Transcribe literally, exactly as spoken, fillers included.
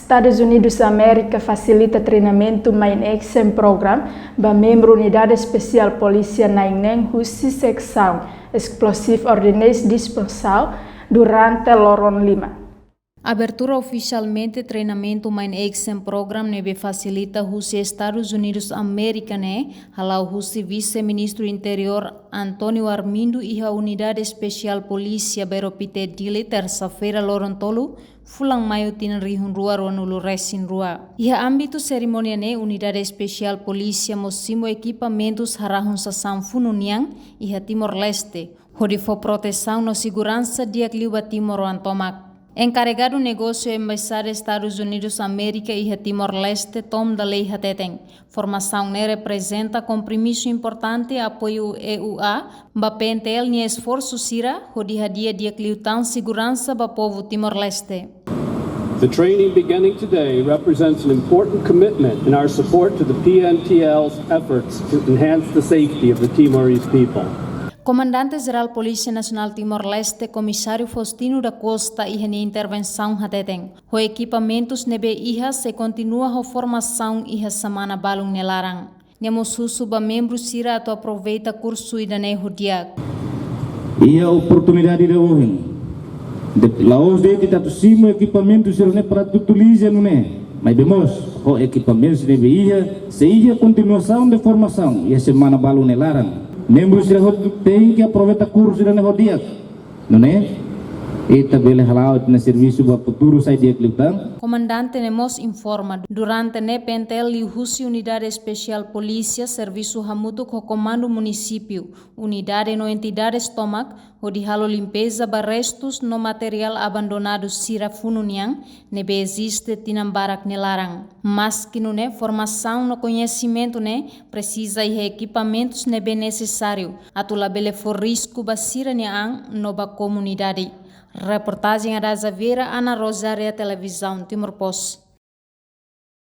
Estadus Unidus Amérika fasilita treinamentu Mine Action Program ba membru Unidade Espesiál Polísia na'in neen husi Seksaun Explosive Ordnance Disposal durante loron lima. Abertura ofisialmente treinamentu Mine Action Program ne'ebé fasilita husi Estadus Unidus Amérika ne'e hala'o husi Vise-Ministru Interiór António Armindo iha Unidade Espesiál Polísia Bairro Pité, Dili, tersa-feira, loron tolu, fulan Maiu, tinan rihun rua ruanulu resin rua. Iha ámbitu serimónia ne'e, Unidade Espesiál Polísia mós simu ekipamentus harahun sasán funu nian iha Timor-Leste, hodi fó protesaun no seguransa di'ak liu ba timoroan tomak. Enkarregadu negósiu Embaixada Estadus Unidus Amérika iha Timor-Leste, Tom Daley, hateten, formasaun ne'e reprezenta kompromisu importante apoiu E U A ba P N T L nia esforsu sira hodi hadi'a di'ak liután seguransa ba povu Timor-Leste. The training beginning today represents an important commitment in our support to the P N T L's efforts to enhance the safety of the Timorese people. Komandante Jerál Polísia Nasionál Timor-Leste, Komisáriu Faustino da Costa, iha nia intervensaun hateten, ho ekipamentus ne'ebé iha sei kontinua ho formasaun iha semana balun nia laran. Nia mós husu ba membru sira atu aproveita kursu ida-ne'e ho di'ak. Iha oportunidade ida ohin, de, la'ós de'it atu simu ekipamentu sira-ne'e para atu utiliza nune'e, maibé mós ho ekipamentu sira ne'ebé iha, sei iha kontinuasaun de formasaun iha semana balun nia laran. Membru sira hotu tenke aproveita kursu ida-ne'e ho di'ak. Nune'e ita bele hala'o ita-nia servisu ba futuru sai di'ak liután. Komandante ne'e mós informa, durante ne'e P N T L liuhusi Unidade Espesiál Polísia servisu hamutuk ho Komandu Munisípiu, unidade no entidades tomak, hodi halo limpeza ba restus no materiál abandonadu sira funu nian ne'ebé eziste tinan barak nia laran. Maski nune'e, formasaun no koñesimentu ne'e presiza iha ekipamentus ne'ebé nesesáriu atu labele fó risku ba sira-nia an no ba komunidade. Reportajen Ada Xaviera, Ana Rosária, Televizaun Timor Post.